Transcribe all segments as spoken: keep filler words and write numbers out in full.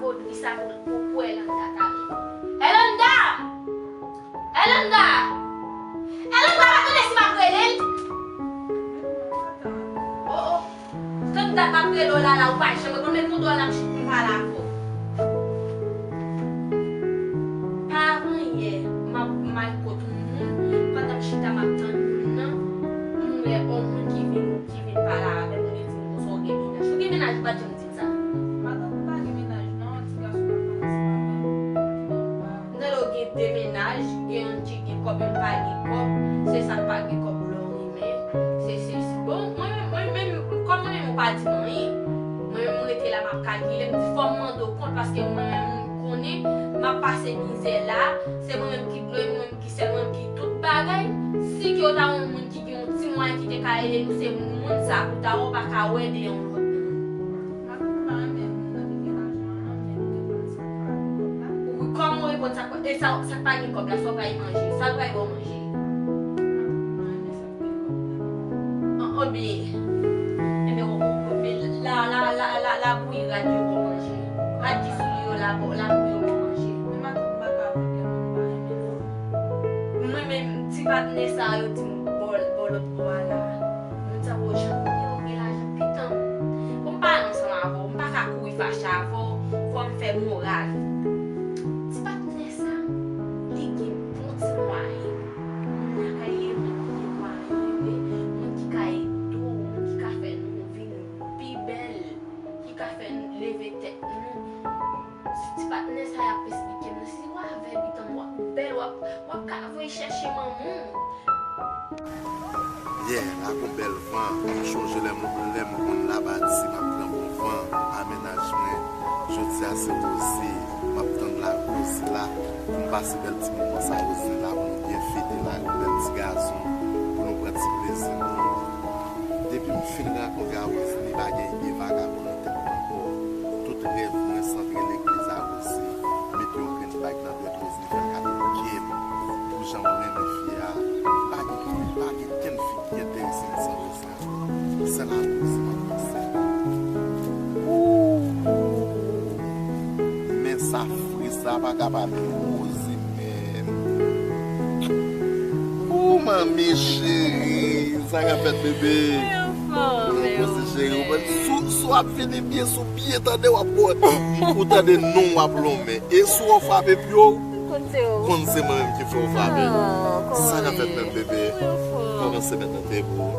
Vodri sa pou, pou, pou Elanda ta rele. Elanda! Elanda! Elanda pa tande si m ap rele l? Oh, oh. Tann dat m ap rele w la, la, ou pa janm reponn. Met mouda w la, m chita, m pale avè w. Pa avan yè, m ap, m al kot yon moun, pandan m chita, m ap tann moun nan, m wè yon moun ki vin, ki vin pale avè m, li di m konsa ou gen mennaj. Ou gen mennaj, ou pa t janm di m sa. Matant, m pa gen mennaj, non, ti gason k ap pale, se pa mwen. M tande w gen de mennaj, gen youn ki gen kòb, youn pa gen kòb, se sa k pa gen kòb lè w renmen. Se, se, se, bon, mwen menm, mwen menm, kòm mwen menm, ou pa di m anyen. Mwen menm, m rete la, m ap kalkile, m di fò m mande w kont, paske mwen menm, m konnen, m ap pase mizè la, se mwen menm ki dlo, e mwen menm ki sèl, mwen menm ki tout bagay. Si ke w ta wè yon moun ki gen yon ti mwayen ki te ka ede nou, se moun sa pou ta wè, w pa ka wè de yon lòt moun. Matant, m pa renmen moun nan ki gen lajan an, non, men m gen pwoblèm sa k pa gen kòb la. Ou, kòman w reponn sa k pa, e sa, sa k pa gen kòb la, sa w pral manje, sa l pral ba w manje? Matant, m pa renmen sa k gen kòb la. An, an byen. Enben, ou, ou, men la, la, la, la, la bouyi rad yo ba w manje. Rad ki sou li yo la, ba w, la bouyi yo ba w manje. Men matant, m pa ka viv lè moun pa renmen non. Mwen menm, ti patnè sa yo di m ba w, ba w lòt bò a la. Moun sa yo janm gen, yo gen lajan pitan. Bon, m pale ansanm avè w, m pa ka kouri fache avè w, fò m fè moral. Ti patnè sa, li gen bon ti mwayen. Moun lakay li, moun ki gen mwayen, moun ki ka ede w, moun ki ka fè nou vin pi bèl, ki ka fè n leve tèt nou. Si ti patnè sa y ap esplike nou, si w avè pitan w ap bèl, w ap, w ap ka voye chèche manman w. Yeah, la gon bèl van. M chonje lè m, lè m konn Labadi, m ap pran bon van a mennaj mwen. Jodi a se Rozi, m ap tann la Rozi la pou m pase bèl ti moman sa Rozi la pou nou byen fete la, yon bèl ti gason pou nou pran ti plezi nou. Depi m fin rankontre a Rozi, li pa gen ide vagabon nan tèt mwen ankò. Tout rèv mwen santre legliz a Rozi, mete yon grenn bag nan dwèt Rozi, li fè l ka pike m pou jan m renmen fi a. Pa gen, pa gen kenn fi ki enterese m san Rozi ankò. Sèl a Rozi m ap panse. Ooh. Men sa fre sa, pa ka pa de Rozi menm. Ooh, manmi cheri, sa k ap fèt, bebe? Anfòm, Rozi cheri, ou mèt sou, sou ap vini byen, sou byen tande w ap, ou tande non w ap lonmen. E sou w frape pye w, konn se mwen menm ki fè w frape. Sa k ap fèt menm, bebe? Kòman semèn nan te pou ou?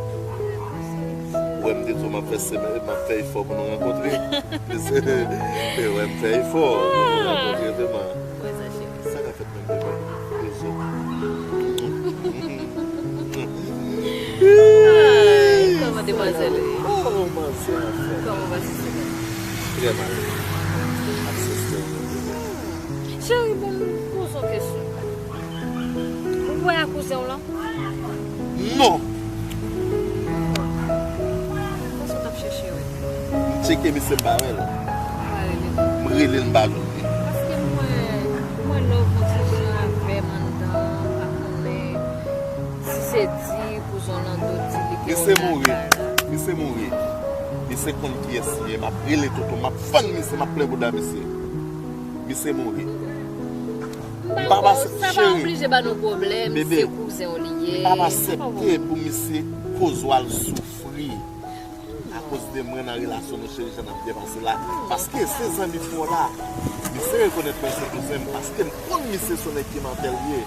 Ou wè m te di w m ap fè semèn, m ap fè efò pou nou rankontre. E wè m fè efò pou nou rankontre vrèman. Sa k ap fèt menm, bebe? Bebe. Ay, kòman demwazèl ye? Oh, manzè anfòm. Kòman w pase semèn? Trè mal. Ap sosye. Cheri, bon, m poze w kesyon. Ou wè a kouzen w lan? Non. Kòman w t ap chèche wè? M tcheke misye, m pa wè l. Ou pa rele l? M rele l, m pa jwenn li. Paske m wè, m wè love yon ti jan avè m anndan, m pa konnen si se di kouzen w lan dwe di li ke misye mouri. Misye mouri. Misye konn kiyès li ye. M ap rele tonton, m ap fann misye, m ap plen bouda misye. Misye mouri. M pa pase, sa pa oblije ba nou pwoblèm, bebe, se kouzen w li ye. M p ap aksepte pou misye koz w al soufri akoz de mwen nan relasyon nou, cheri, jan n ap byen pase la. Paske se zanmi pa w la. Misye rekonèt mwen se kouzen m, paske m konn misye se yon nèg ki mantè l ye.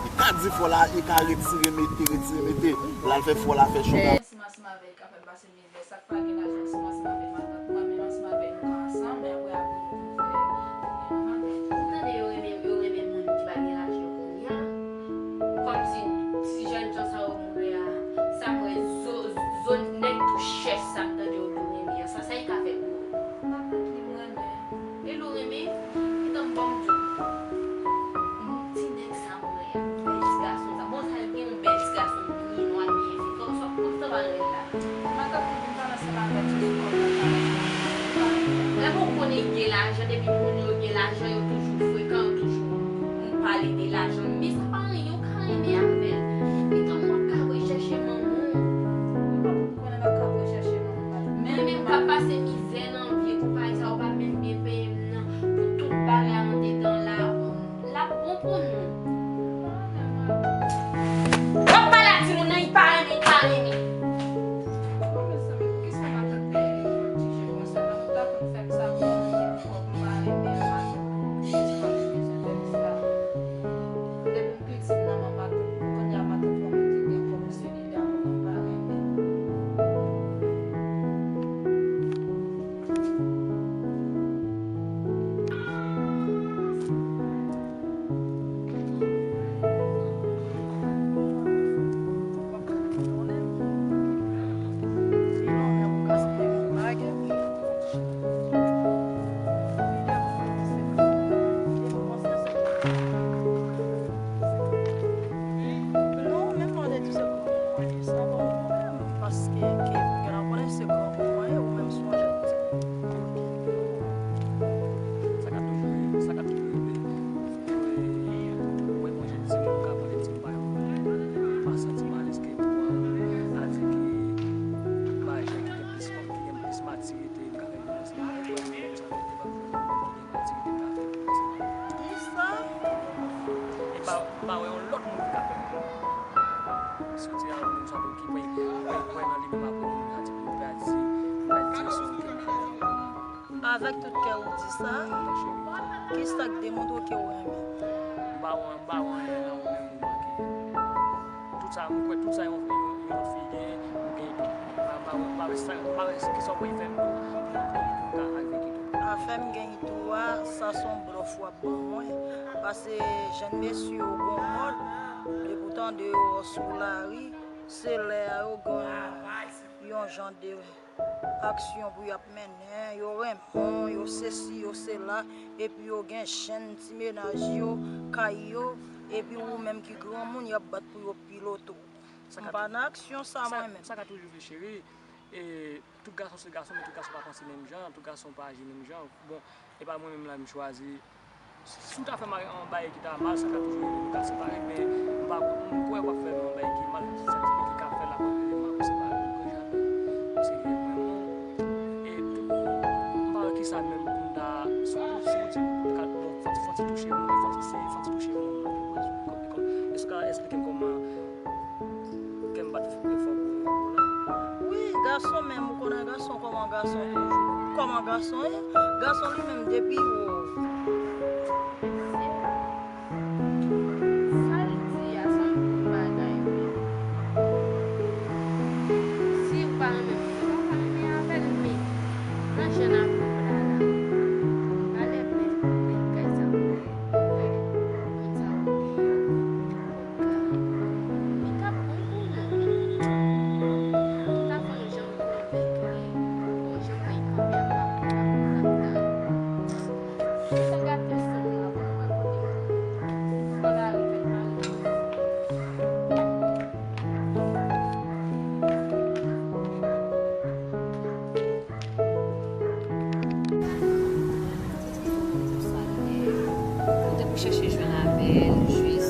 Li ka di fò la, li ka retire mete, retire mete. L al fè fò la, fè cho la. Ansanm avè l ka fè m pase mizè, sa k pa gen lajan ansanm, ansanm avè matant mwen, menm ansanm avè nou ka ansanm, men apre, apre nou vin fè, nou vin fè matant. Ou tande yo renmen, yo renmen moun ki pa gen lajan kounye a? Kòmsi ti jènjan sa yo mouri a, sa m wè zo, zo nèg tou chèch sa m tande yo tou renmen an, sa, sa y ka fè pou yo? Matant li m renmen. E l ou renmen? Gentan m ban m di w. Ti nèg sa mwen, bèl ti gason sa. Bon, sa l gen yon bèl ti gason byen nwa, byen fin. Kòman sa, kòman sa w al rele la? Matant li vin pale ansanm avè l sou kòb la. Lè pou w konnen gen lajan, depi moun yo gen lajan, yo toujou frekan, yo toujou pale de lajan. Men sa pa anyen, ou ka renmen avè l. Gentan m ap ka voye chèche manman w. Ou pa pou konnen m ap ka voye chèche manman w. Men, men m ka pase mizè nan vye konpayi sa, ou pa menm byen peye m nan. Pa, pa wè yon lòt moun ki ka pèmèt mwen soti a, ou menm sa pou ki pwen, pwen, pwen nan li menm apre moun sa di pou pèdi, pèdi direksyon li te nan. Avèk tout kè ou di sa, kisa k demontre ke ou renmen? M pa wè, m pa wè anyen nan ou menm ou manke. Tout sa, m kwè tout sa yon, yon, yon fi gen, ou gen tou. M pa, m pa, m pa wè sa, m pa wè kisa w pral fè m tou, pou, pou, pou m ka al vin kite w. Afè m gen tou a, sa se yon blòf w ap ban mwen. Paske jèn mesye yo gon mòd, depi w tande yo sou lari, se lè a yo gen yon jan de aksyon pou y ap mennen, yo renmen w, yo sesi, yo sela, epi yo gen jèn ti mennaj yo, kay yo, epi ou menm ki granmoun, y ap bat pou yo pilote w. M pa nan aksyon sa mwen menm. Sa ka toujou vle cheri, e, tout gason se gason, men tout gason pa panse menm jan, tout gason pa aji menm jan. Bon, e pa mwen menm la m chwazi. Si w ta fè m yon bagay ki ta mal, sa ka toujou rive, nou ka separe, men m pa, m kwè w ap fè m yon bagay ki mal, sa ki, ki ka fè l ap rive, m ap separe nou, m pran jan nou. Paske mwen menm, e tou, m pa wè kisa menm pou m ta, si w, si w di m ka, bon, fò, fò ti touche moun, fò ti si, fò ti touche moun, èske w ka esplike m kòman kè m pa t fè efò pou, pou la. Wi, gason menm, ou konnen gason kòman gason toujou. Kòman gason ye? Gason li menm depi wo. Sa l di a, se yon bon bagay, wi. Si w pa renmen moun nan, w pa renmen avè l, men nan jan n ap viv la la, pa lè plen, plen kay sa pou moun sa yo genyen. Li t ap bon pou nou. Li t ap fè yon jan pou nou vin tounen. Bon, jan peyi kanpe a, m pa konn, m pa konn sa pou ta. Li t ap gate san m la pou mwen kote m pran lari fè l pa rive. Ou te pou chèche jwenn avè l, jis.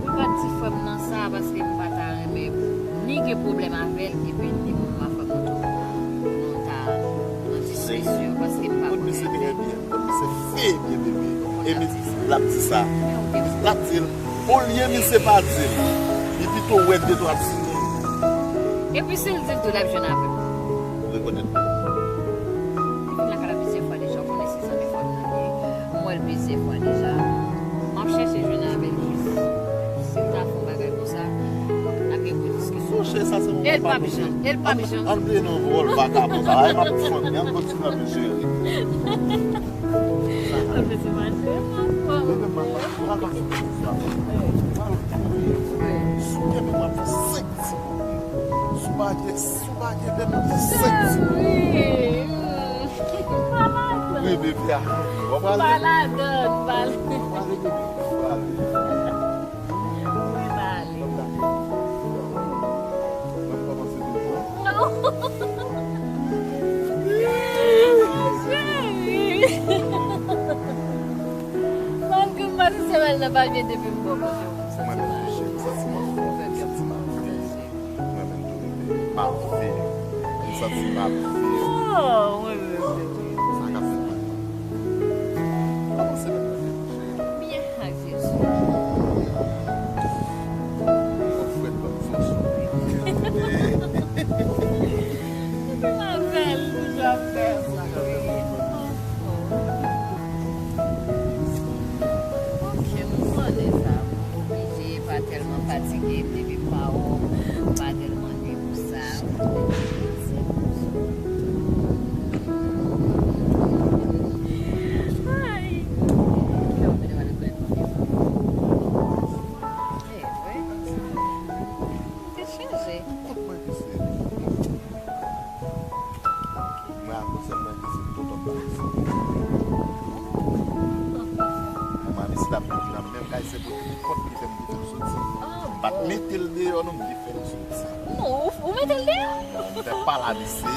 Ou pa t di frè m nan sa, paske m pa ta renmen pou ni gen pwoblèm avè l, epi ni pou m pa frè m nan tou. Pou nou ta nan diskisyon, paske m pa konnen avè l. Kot misye te gen byen? Kot misye fè byen, bebe? E misye, l ap di sa. L ap di l. Olye misye pa di l, li pito wè de twa ti moun. Epi si l di l tou, l ap jwenn avè m. Ou rekonèt. Li vin lakay la plizyè fwa deja, ou konnen se zanmi frè m nan li ye. M wè l plizyè fwa deja. M ap chèche jwenn avè l jis. Si l ta fè yon bagay konsa, n ap gen gwo diskisyon. Monchè, sa se yon papa. E l p ap janm, e l p ap janm. Ann, ann bliye non, vòl vakabon sa. Ay, m ap fann, ann kontinye ap jere. Ann bliye se mache. Mete m ap pral pase pou sa. Pral kouri. Si w kenbe m ap fè senk ti kouri. Si w pa gen, si w pa gen dèm, m ap fè senk ti kouri. Cheri. Pa ladan. Wi, bebe a. W ap prale. Pa ladan, pa ladan. W ap prale, bebe. W ap prale. Wi, pa ale. W ap kòmanse vin pran. Non. Cheri. Malgre m pa t sèl nan papye depi m bò kote w. Mwen menm tou cheri, m santi m ap fè, m santi m ap fè. Mwen menm tou bebe, m ap fè. M santi m ap fè. Oh, mwen menm bebe. Sa k ap fèt la? Kòman semèn nan te ye? Byen, ak Jezi. Mwen frèt ban m fòs. Depi m avè l, toujou ap fè sa. Ok, m konnen sa. M oblije pa tèlman fatige m depi m pa wè w, m pa tèlman ni pou sa. Ay. Kè w vin wè l bèl. Eh, wi. Te chanje. Kot mwen te se? Mwen akoz mwen te se tonton Malis. Mwen Malis t ap vin nan menm kay, se pou tripòt ki fè m te fè l soti. M pa t mete l deyò non, m te fè l soti. Non, ou, ou mete l deyò? Bon, m te pale a misye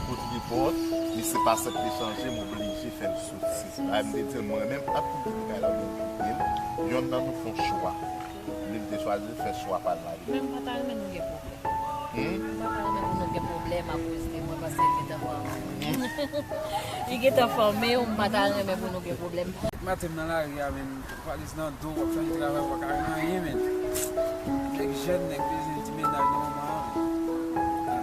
pou tripòt, misye pa aksepte chanje, m oblije fè l soti. Se sa m te di l, mwen menm, ant tout kite kay la oubyen kite l, yonn nan nou fè yon chwa. Li, li te chwazi fè chwa pa l la. Men m pa ta renmen nou gen pwoblèm. Hmm? M pa ta renmen pou nou gen pwoblèm akoz de mwen, paske l gentan pran mwen. Li gentan fòme w, m pa ta renmen pou nou gen pwoblèm. Maten m nan lari a, men, valiz nan do, w ap chache travay, w pa ka gen anyen, men. Nèg jèn, nèg bezwen ti mennaj nan moman an, men.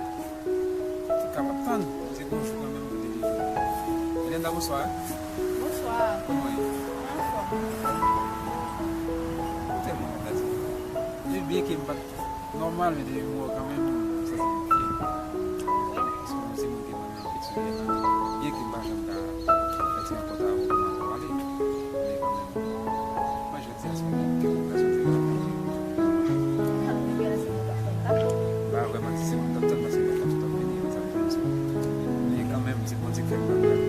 Antouka, m ap tann. Se gon jou kanmenm pou te rive. Elenda, bonswa. Bonswa. Kòman w ye? Anfòm. Ou tèlman kontan di. Byenke m pa t nòmal, men depi m wè w kanmenm, m santi m byen. Paske w se moun ki ban m anpil souri nan vi m. Byenke m pa janm ka fè ti rankont avè w pou m al pale, men kanmenm, mwen jodi a se yon moun ke ou ka soti la. M pa vrèman di se moun k ap tann paske lè w t ap vini, sa m panse. Men kanmenm, se Bondye k fè m pa pral.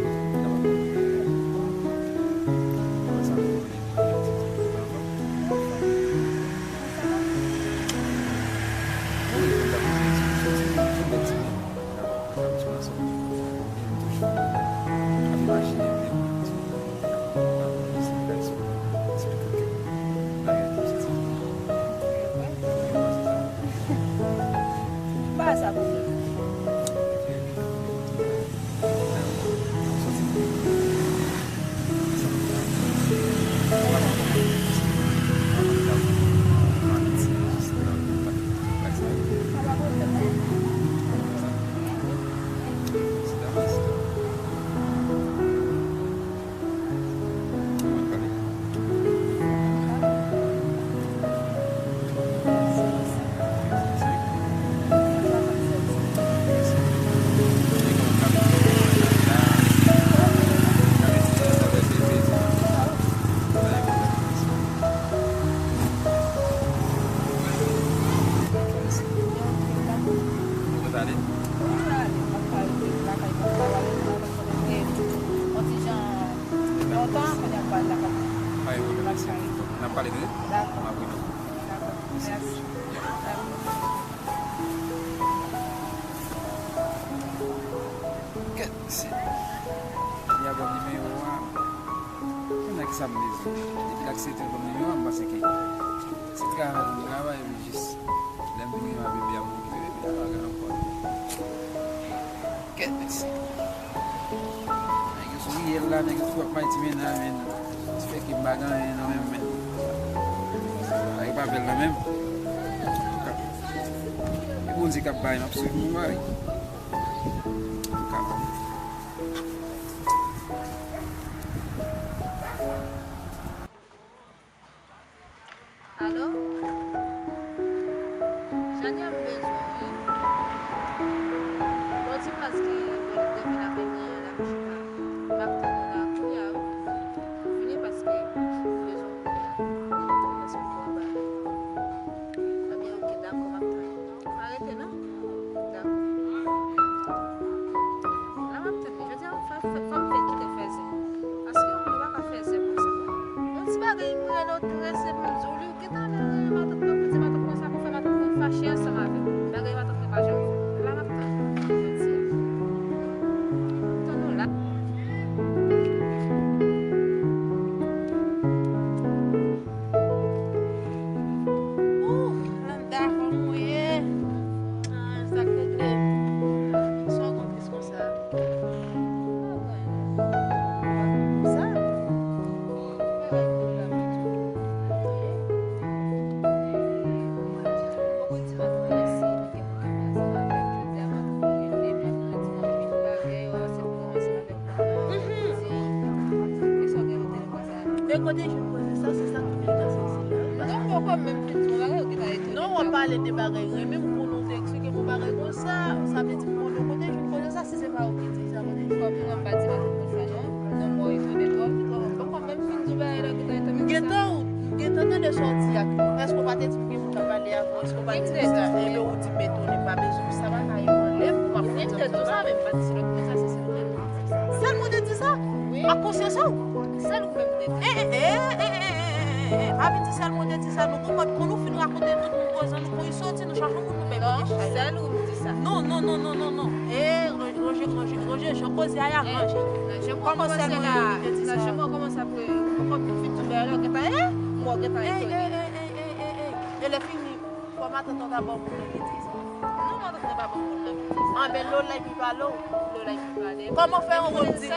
Sa m konnen. Yon ti jan lontan, kounye a m pral lakay mwen. Pa gen pwoblèm, mèsi anpil. N ap pale tande? Dakò. M ap rele w. Dakò. Mèsi. Kèt, mesye. Li a ban m nimewo a. Konnen ki sa m bezwen. Depi l aksepte ban m nimewo a, m panse ke se travay pou m travay, epi jis lè m vin rive a bebe a, m okipe bebe a, pa gen ankò. Kèt, mesye. Nèg yo sou riyèl la, nèg yo tou ap bay ti mennaj, men ti fè ke m pa gen anyen nan men m, men bagay pa bèl nan men m. Antouka, e Bondye k ap bay, m ap swiv m wi. Antouka. Alo? Janyè, m bezwen w wi. Bon, ti plas gen demen apre midi a la, m chita. M ap tann ou la kounye a wi. Vini paske m bezwen w kounye a. Paske m twò ba. Ebyen, oke, dakò, m ap tann ou. Pa rete non. Dakò. La m ap tann li. Jodi a, fò, fò, fò m fè kite fèzè. Paske yon moun pa ka fèzè konsa. Yon ti bagay, m rele w trè senp, m di w li, ou gentan al rele matant mwen pou di matant mwen sa pou fè matant mwen fache ansanm avè m. Bagay matant mwen pa janm fè. La m ap tann li jodi a. M ap tann ou la. Ooh, Landa, kòman w ye? Ah, sa k regle? Sa w konn plis konsa? Sa? Bagay pou la menm tou. Poko di m ap reyisi, nou gen pou kanpe ansanm avèk. Jodi a, m ap rele, m ap rele, di m ap vin bagay, w ap se pou ansanm avèk. Mhm. E kote w jwenn koze sa, se sa ki vin nan sans li la. Non, m poko menm fin di w bagay, ou gentan etone. Non, w ap pale de bagay renmen, m konnen w te eksplike m yon bagay konsa, sa vle di m konnen kote w jwenn koze sa, si se pa ou ki di sa, kote w jwenn. Fò pou mwen m pa di bagay konsa non, non, m etone twòp, twòp, m poko menm fin di w bagay la, ou gentan etone konsa. M gentan, m gentan tande sa w di a. Èske w pa te di m gen moun k ap pale avè w? Èske w pa te di sa? Ebyen, ou di m etone, m pa bezwen sa, pa ka anlè m, m ap kontan. M te di w sa, men m pa di se lòt moun sa, se sèl mwen. Sèl mwen te di sa? Wi. Ak konsyans ou? Sèl ou menm te di. Eh, eh, eh, eh, eh, eh, eh, eh, eh, pa vin di sèl mwen te di sa, nou konprann, kon nou fin rakonte tout moun koze, nou konn soti, nou chache yon moun, nou pèdi chay la. Non, sèl ou m di sa. Non, non, non, non, non, non. Eh, Ro-, Roger, Roger, Roger, jan koze a y ap ranje. Kòman sèl mwen te di sa? Jan mwen kòmanse ap, eh, kòm nou fin di bagay la, ou gentan, eh, mwen gentan etone. Eh, eh, eh, eh, eh, eh, eh. E lè fini, fò Matant ou ta ba w moun nan ki di sa? Non, matant mwen pa ba m moun nan ki di sa. Anben, Lola ki pale w? Lola ki pale. Kòman fè ou di?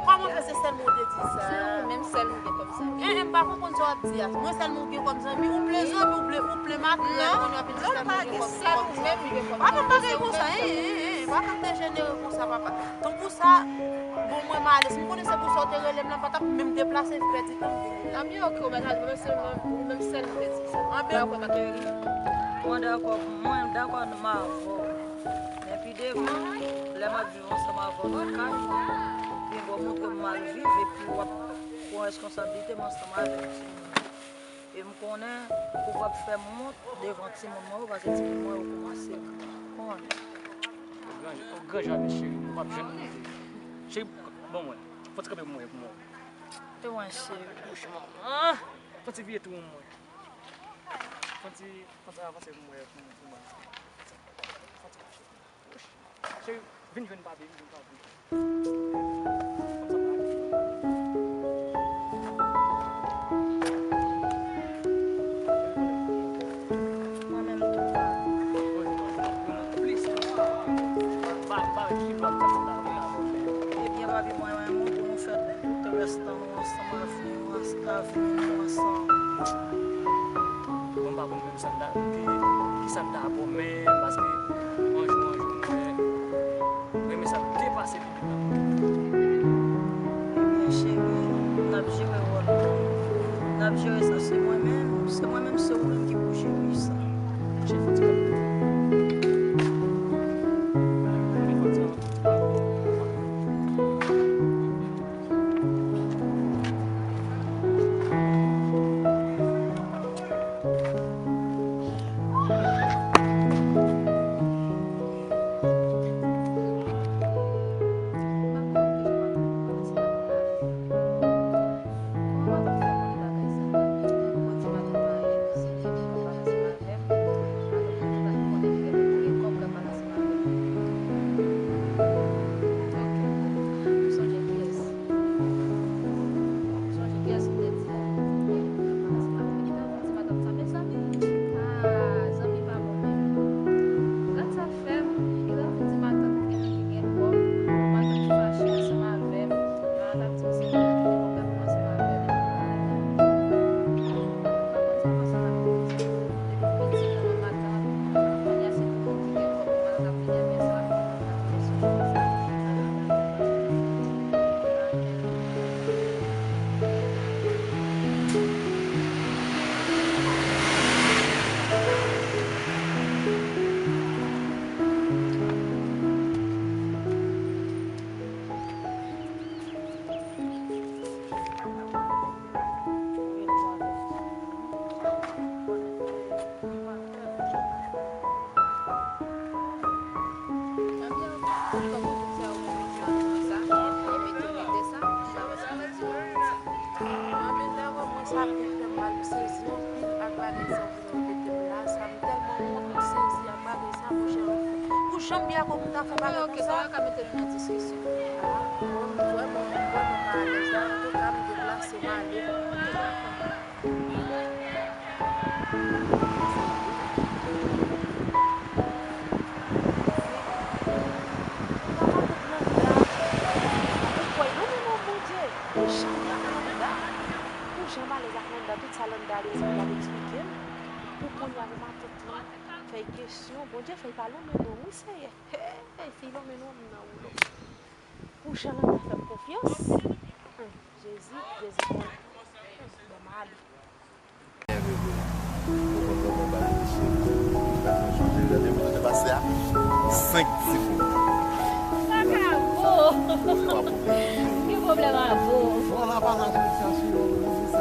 Kòman fè se sèl moun ou te di sa? Se ou menm sèl ou gen kòm zanmi. Eh, eh, m pa konprann sa w ap di a. Mwen sèl moun gen kòm zanmi. Ou vle zanmi, ou vle, ou vle matant, kounye a w ap vin di sèl moun gen kòm zanmi. Papa, pa gen konsa, eh, eh, eh, papa te jenere konsa, papa. Tankou sa, bon, mwen m ale. Si m konnen se pou sa w te rele m la, m pa t ap menm deplase, pèdi tan m vini la. Anben, ok, ou mèt al, mwen se mwen, ou menm sèl m te di sa. Anben, dakò, m ap rele. Mwen dakò, mwen dakò m avè w. Men pi devan, lè m ap viv ansanm avè w nan kay, byen bon, montre m mal viv, epi w ap pran reskonsablite m ansanm avèk timoun yo. E m konnen ou p ap fè m wont devan timoun mwen yo, paske timoun mwen yo kòmanse gran. Ou gran, ou gran jan, cheri, ou p ap janm rive. Cheri, ban mwen. Fò ti kanpe pou mwen, pou mwen. E mwen, cheri. Douchman. Ah! Fò ti vire tou pou mwen. Fò ti, fò ti avanse pou mwen, pou, pou mwen. Fò ti. Cheri, vin jwenn papi, vin jwenn papi. Mwen menm tou. Ebyen, papi, mwen renmen pou nou fè tout restan nou ansanm, avni nou ans-, avni nou ansanm. Bon, pa konn menm sa m ta, ki, ki sa m ta pwomèt, paske yon jou, yon jou, mwen renmen sa depase limit la. Ebyen, cheri, n ap jere wòl nou. N ap jere sa, se mwen menm, se mwen menm, se ou menm ki pou jere sa. Cheri, fò ti kanpe. Fò ti kanpe. Ou sonje kiyès? Ou sonje kiyès ou te di? Ou te di madanm sa, mezanmi. Ah, zanmi pa bon menm. Gad sa k fè m. Li gentan vin di matant li gen, li gen kòb. Matant fache ansanm avè m. Matant ap di m se mwen ki gen pwoblèm pou ansanm avè m. Ou pa konn sa konsa la. Depi m piti, mwen menm matant, kounye a se pou mwen ki gen kòb, matant ap vin renmen sa. Anben, dakò, mwen sa ap fè m mal, m sezi anpil ak bagay sa w vin mete m la, sa m tèlman wont, m sezi ak bagay sa, monchè. Pou jan m ye a, kòman m ta fè bagay konsa? Mwen, ok, sa w ka mete nou nan diskisyon. Ah, mwen, m vrèman, m vrèman pa alèz la. Antouka, m deplase, m ale. Pou jan m alèz ak Landa, tout sa Landa al eksplike m, pou kounye a pou matant lan fè l kesyon. Bondye fè l pa lonmen non, wi, Seyè. Hey, si l lonmen non, m nan woulo. Pou jan Landa fè m konfyans. Hum, Jezi, Jezi bon. Hum, ban m ale. Ou konn kòman bagay yo cheri. Ou pa janm chonje jan de moun te pase a? Senk ti moun. Sa ka vo. Ki pwoblèm a vo? Bon, la pa la, je cherche, euh, je sais pas.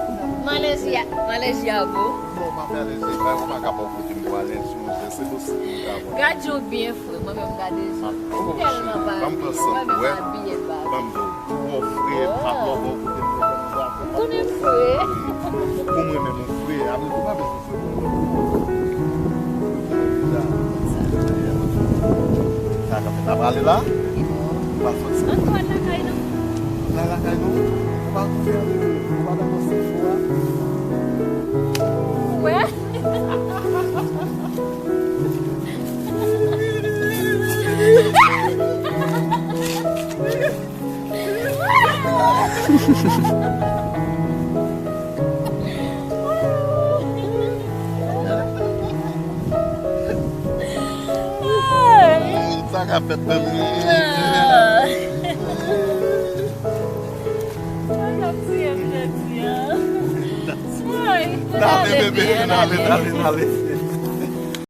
Malèji a, malèji a vo. Non, pa fè alèji, pa, ou pa ka ba w kote m pou alèji, monchè, se posib pou m ka ba w. Gad jan w byen fre, mwen menm gade jan. Ah, oh, tèlman cheri, pa ban m pran san pou wè. Mwen menm abiye pa. Ban m di w, ou wè w fre, m pa ba w kote m pou alèji. Konnen m fre. Pou mwen menm, ou fre, apre tou pa bezwen fre pou mwen. Ou konnen deja. Sa ka fèt, n a prale la? Ou pa sòti. Ann pral lakay nou. N a lakay nou? Ou pa fè anyen, ou pa dakò se jou a? Ou wè? Sa ka fèt menm. Sa k ap tiye m jodi a. Ay, N ale, bebe, n ale, n ale, n ale.